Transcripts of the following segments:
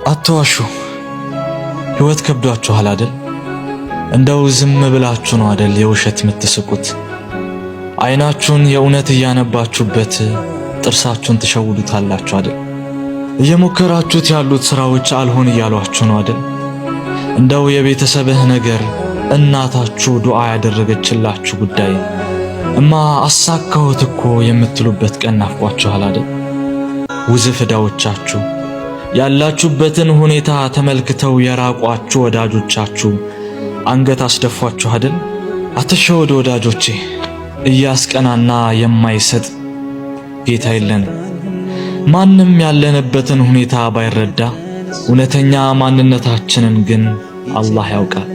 አትዋሹ። ሕይወት ከብዷችኋል አደል? እንደው ዝም ብላችሁ ነው አደል የውሸት የምትስቁት? አይናችሁን የእውነት እያነባችሁበት ጥርሳችሁን ትሸውዱታላችሁ አደል? እየሞከራችሁት ያሉት ስራዎች አልሆን እያሏችሁ ነው አደል? እንደው የቤተሰብህ ነገር፣ እናታችሁ ዱዓ ያደረገችላችሁ ጉዳይ እማ አሳካሁት እኮ የምትሉበት ቀን ናፍቋችኋል አደል? ውዝፍ ዕዳዎቻችሁ፣ ያላችሁበትን ሁኔታ ተመልክተው የራቋችሁ ወዳጆቻችሁ አንገት አስደፏችሁ አይደል? አትሸወዱ ወዳጆቼ፣ እያስቀናና የማይሰጥ ጌታ የለንም። ማንም ያለንበትን ሁኔታ ባይረዳ እውነተኛ ማንነታችንን ግን አላህ ያውቃል።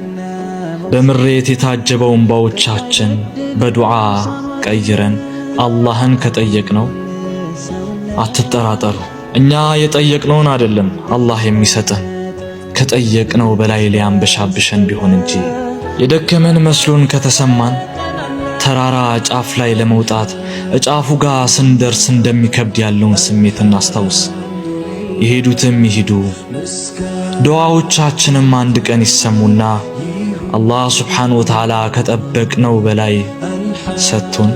በምሬት የታጀበው እንባዎቻችን በዱዓ ቀይረን አላህን ከጠየቅነው አትጠራጠሩ፣ እኛ የጠየቅነውን አይደለም አላህ የሚሰጠን፣ ከጠየቅነው በላይ ሊያንበሻብሸን ቢሆን እንጂ። የደከመን መስሎን ከተሰማን ተራራ ጫፍ ላይ ለመውጣት እጫፉ ጋር ስንደርስ እንደሚከብድ ያለውን ስሜት እናስታውስ። የሄዱትም ይሂዱ፣ ዱዓዎቻችንም አንድ ቀን ይሰሙና አላህ ሱብሓነሁ ወተዓላ ከጠበቅነው በላይ ሰጥቶን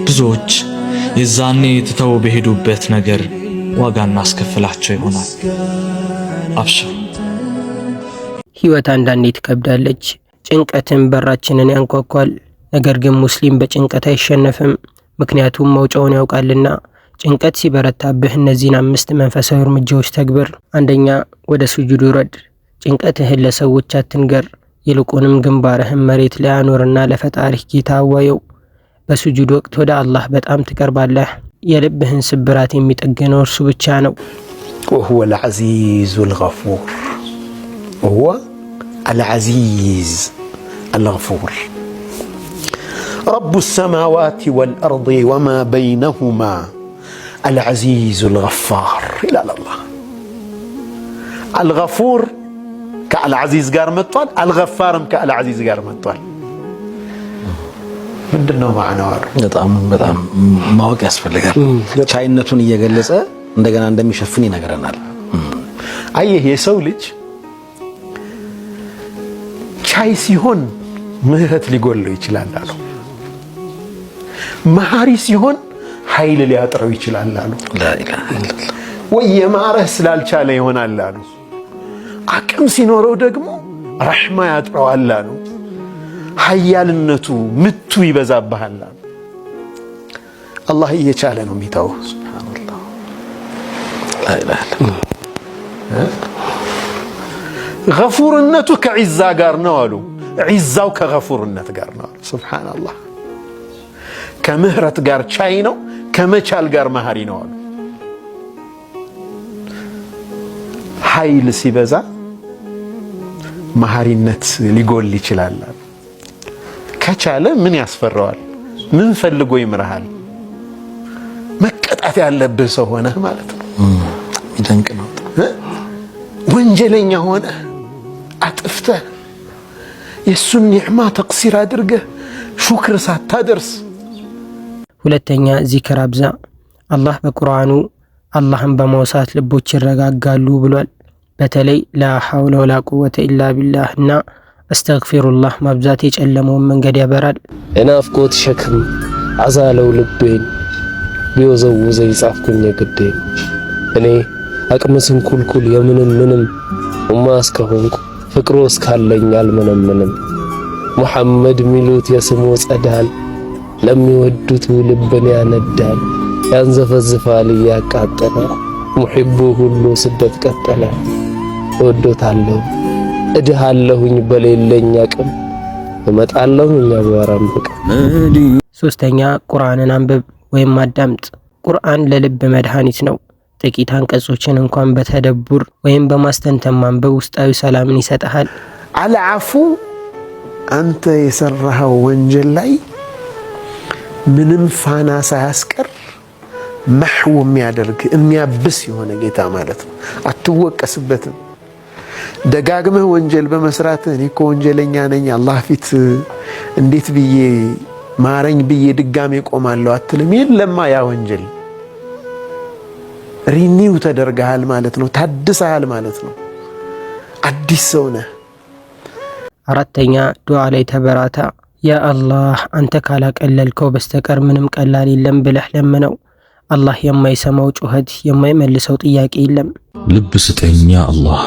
ብዙዎች የዛኔ ትተው በሄዱበት ነገር ዋጋ እናስከፍላቸው ይሆናል። አብሽሩ። ህይወት አንዳንዴ ትከብዳለች። ጭንቀትን በራችንን ያንኳኳል። ነገር ግን ሙስሊም በጭንቀት አይሸነፍም፣ ምክንያቱም መውጫውን ያውቃልና። ጭንቀት ሲበረታብህ እነዚህን አምስት መንፈሳዊ እርምጃዎች ተግብር። አንደኛ፣ ወደ ሱጁድ ውረድ። ጭንቀትህን ለሰዎች አትንገር፣ ይልቁንም ግንባርህን መሬት ላይ አኑርና ለፈጣሪህ ጌታ አዋየው። በሱጁድ ወቅት ወደ አላህ በጣም ትቀርባለህ። የልብህን ስብራት የሚጠግነው እርሱ ብቻ ነው። وهو العزيز الغفور، وهو العزيز الغفور، رب السماوات والأرض وما بينهما العزيز الغفار ይላል አላህ። الغفور ከ العزيز ጋር መጥቷል። الغفار ም ከ العزيز ጋር መጥቷል። ምንድን ነው ማዕናው አሉ። በጣም በጣም ማወቅ ያስፈልጋል። ቻይነቱን እየገለጸ እንደገና እንደሚሸፍን ይነግረናል። አየህ፣ የሰው ልጅ ቻይ ሲሆን ምህረት ሊጎለው ይችላል አሉ። መሐሪ ሲሆን ኃይል ሊያጥረው ይችላል አሉ። ወይ የማረህ ስላልቻለ ይሆናል አሉ። አቅም ሲኖረው ደግሞ ረሕማ ያጥረዋል አሉ። ሀያልነቱ ምቱ ይበዛብሃል አሉ። አላህ እየቻለ ነው የሚተው። ገፉርነቱ ከዒዛ ጋር ነው አሉ። ዒዛው ከገፉርነት ጋር ነው አሉ። ሱብሓነላህ፣ ከምህረት ጋር ቻይ ነው፣ ከመቻል ጋር መሐሪ ነው አሉ። ኃይል ሲበዛ መሐሪነት ሊጎል ይችላል አሉ። ከቻለ ምን ያስፈራዋል? ምን ፈልጎ ይምርሃል? መቀጣት ያለብህ ሰው ሆነህ ማለት ነው። ይደንቅ ነው። ወንጀለኛ ሆነህ አጥፍተህ የእሱን ኒዕማ ተቅሲር አድርገህ ሹክር ሳታደርስ። ሁለተኛ፣ ዚክር አብዛ። አላህ በቁርአኑ አላህን በማውሳት ልቦች ይረጋጋሉ ብሏል። በተለይ لا حول ولا قوة إلا بالله እና አስተግፊሩላህ ማብዛት የጨለመውን መንገድ ያበራል። የናፍቆት ሸክም አዛለው ልቤን፣ ቢወዘውዘኝ ጻፍኩኝ የግዴን። እኔ አቅመ ስንኩልኩል የምንም ምንም፣ ኡማ እስከሆንኩ ፍቅሮ እስካለኝ አልምንም። ሙሐመድ ሚሉት የስሙ ጸዳል ለሚወዱት ልብን ያነዳል፣ ያንዘፈዝፋል እያቃጠለ፣ ሙሒቡ ሁሉ ስደት ቀጠለ። እወዶታለሁ፣ እድሃለሁኝ፣ በሌለኝ አቅም እመጣለሁኝ አቧራም ብቅም። ሶስተኛ፣ ቁርአንን አንብብ ወይም አዳምጥ። ቁርአን ለልብ መድኃኒት ነው። ጥቂት አንቀጾችን እንኳን በተደቡር ወይም በማስተንተን ማንበብ ውስጣዊ ሰላምን ይሰጥሃል። አልዓፉ አንተ የሰራኸው ወንጀል ላይ ምንም ፋና ሳያስቀር መሕው የሚያደርግ፣ የሚያብስ የሆነ ጌታ ማለት ነው። አትወቀስበትም። ደጋግመህ ወንጀል በመስራት እኔ እኮ ወንጀለኛ ነኝ፣ አላህ ፊት እንዴት ብዬ ማረኝ ብዬ ድጋሜ ቆማለሁ አትልም። የለማ ያ ወንጀል። Renew ተደርገሃል ማለት ነው። ታድሰሃል ማለት ነው። አዲስ ሰው ነህ። አራተኛ፣ ዱዓ ላይ ተበራታ። ያ አላህ፣ አንተ ካላቀለልከው በስተቀር ምንም ቀላል የለም ብለህ ለምነው። አላህ የማይሰማው ጩኸት፣ የማይመልሰው ጥያቄ የለም። ልብ ስጠኝ ያ አላህ።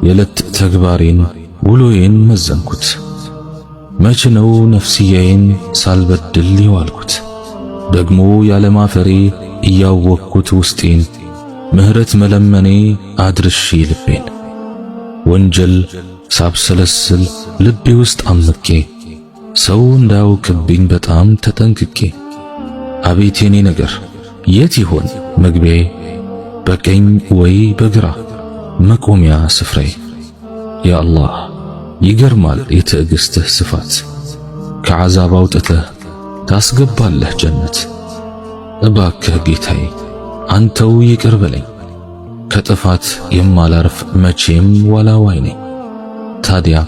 የዕለት ተግባሬን ውሎዬን መዘንኩት። መች ነው ነፍስያዬን ሳልበድል የዋልኩት? ደግሞ ያለማፈሬ እያወቅኩት ውስጤን፣ ምህረት መለመኔ አድርሼ ልቤን። ወንጀል ሳብሰለስል ልቤ ውስጥ አምቄ፣ ሰው እንዳያውቅብኝ በጣም ተጠንቅቄ። አቤት የኔ ነገር፣ የት ይሆን መግቢያዬ? በቀኝ ወይ በግራ መቆሚያ ስፍራዬ? ያ አላህ፣ ይገርማል የትዕግስትህ ስፋት፣ ከዓዛብ አውጥተህ ታስገባለህ ጀነት። እባክህ ጌታዬ፣ አንተው ይቅር በለኝ፣ ከጥፋት የማላርፍ መቼም ወላዋይ ነኝ። ታዲያ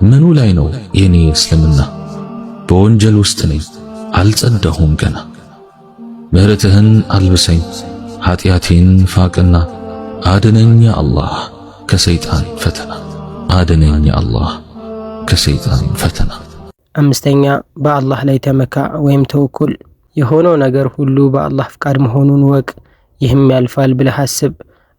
ምኑ ላይ ነው የኔ እስልምና? በወንጀል ውስጥ ነኝ፣ አልጸዳሁም ገና። ምህረትህን አልብሰኝ፣ ኃጢአቴን ፋቅና፣ አድነኝ ያ አላህ ከሰይጣን ፈተና፣ አድነኝ ያ አላህ ከሰይጣን ፈተና። አምስተኛ፣ በአላህ ላይ ተመካ ወይም ተወኩል። የሆነው ነገር ሁሉ በአላህ ፍቃድ መሆኑን እወቅ። ይህም ያልፋል ብለህ አስብ።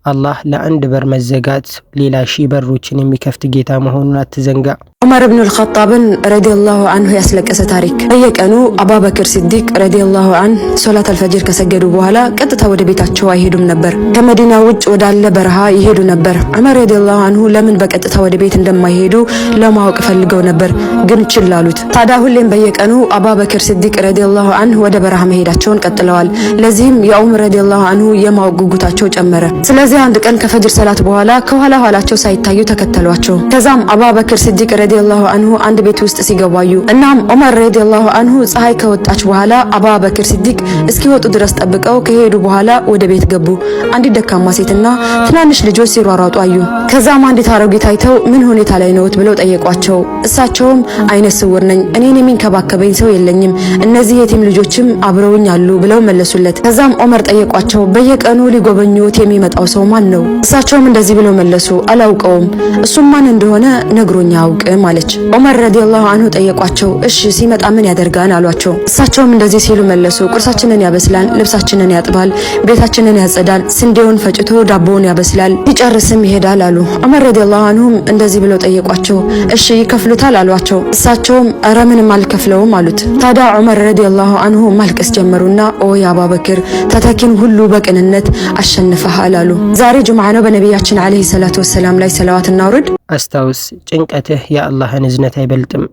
አላህ ለአንድ በር መዘጋት ሌላ ሺህ በሮችን የሚከፍት ጌታ መሆኑን አትዘንጋ። ዑመር ብኑ አልኸጣብን ረዲየላሁ አንሁ ያስለቀሰ ታሪክ። በየቀኑ አባበክር ሲዲቅ ረዲየላሁ አንሁ ሶላት አልፈጅር ከሰገዱ በኋላ ቀጥታ ወደ ቤታቸው አይሄዱም ነበር። ከመዲና ውጭ ወዳለ በረሃ ይሄዱ ነበር። ዑመር ረዲየላሁ አንሁ ለምን በቀጥታ ወደ ቤት እንደማይሄዱ ለማወቅ ፈልገው ነበር፣ ግን ችላ አሉት። ታዲያ ሁሌም በየቀኑ አባበክር ሲዲቅ ረዲየላሁ አንሁ ወደ በረሃ መሄዳቸውን ቀጥለዋል። ለዚህም የዑመር ረዲየላሁ አንሁ የማወቅ ጉጉታቸው ጨመረ። ስለዚህ አንድ ቀን ከፈጅር ሰላት በኋላ ከኋላ ኋላቸው ሳይታዩ ተከተሏቸው። ከዛም አባበክር ሲዲቅ ረዲየላሁ አንሁ አንድ ቤት ውስጥ ሲገቡ አዩ። እናም ዑመር ረዲየላሁ አንሁ ፀሐይ ከወጣች በኋላ አባበክር ሲዲቅ እስኪወጡ ድረስ ጠብቀው ከሄዱ በኋላ ወደ ቤት ገቡ። አንዲት ደካማ ሴትና ትናንሽ ልጆች ሲሯሯጡ አዩ። ከዛም አንዲት አሮጊት አይተው ምን ሁኔታ ላይ ነዎት ብለው ጠየቋቸው። እሳቸውም አይነ ስውር ነኝ፣ እኔን የሚንከባከበኝ ሰው የለኝም፣ እነዚህ የቲም ልጆችም አብረውኝ አሉ ብለው መለሱለት። ከዛም ዑመር ጠየቋቸው፣ በየቀኑ ሊጎበኙት የሚመጣው ሰው ማን ነው? እሳቸውም እንደዚህ ብለው መለሱ፣ አላውቀውም፣ እሱም ማን እንደሆነ ነግሮኝ አያውቅም አለች። ዑመር ረዲየላሁ አንሁ ጠየቋቸው፣ እሺ ሲመጣ ምን ያደርጋል አሏቸው። እሳቸውም እንደዚህ ሲሉ መለሱ፣ ቁርሳችንን ያበስላል፣ ልብሳችንን ያጥባል፣ ቤታችንን ያጸዳል፣ ስንዴውን ፈጭቶ ዳቦውን ያበስላል፣ ይጨርስም ይሄዳል አሉ። ዑመር ረዲየላሁ አንሁም እንደዚህ ብለው ጠየቋቸው፣ እሺ ይከፍሉታል አሏቸው። እሳቸውም እረ ምንም አልከፍለውም አሉት። ታዲያ ዑመር ረዲየላሁ አንሁ ማልቀስ ጀመሩና ኦ የአባበክር፣ ተተኪን ሁሉ በቅንነት አሸንፈሃል አሉ። ዛሬ ጁምዓ ነው። በነቢያችን ዓለይሂ ሰላቱ ወሰላም ላይ ሰለዋት እናውርድ። አስታውስ፣ ጭንቀትህ የአላህን እዝነት አይበልጥም።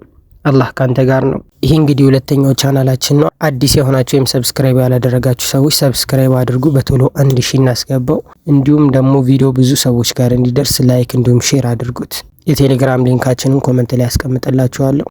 አላህ ካንተ ጋር ነው። ይህ እንግዲህ ሁለተኛው ቻናላችን ነው። አዲስ የሆናችሁ ወይም subscribe ያላደረጋችሁ ሰዎች subscribe አድርጉ፣ በቶሎ 1000 እናስገባው። እንዲሁም ደግሞ ቪዲዮ ብዙ ሰዎች ጋር እንዲደርስ like እንዲሁም share አድርጉት። የቴሌግራም link ኣችንን comment ላይ ያስቀምጥላችኋለሁ።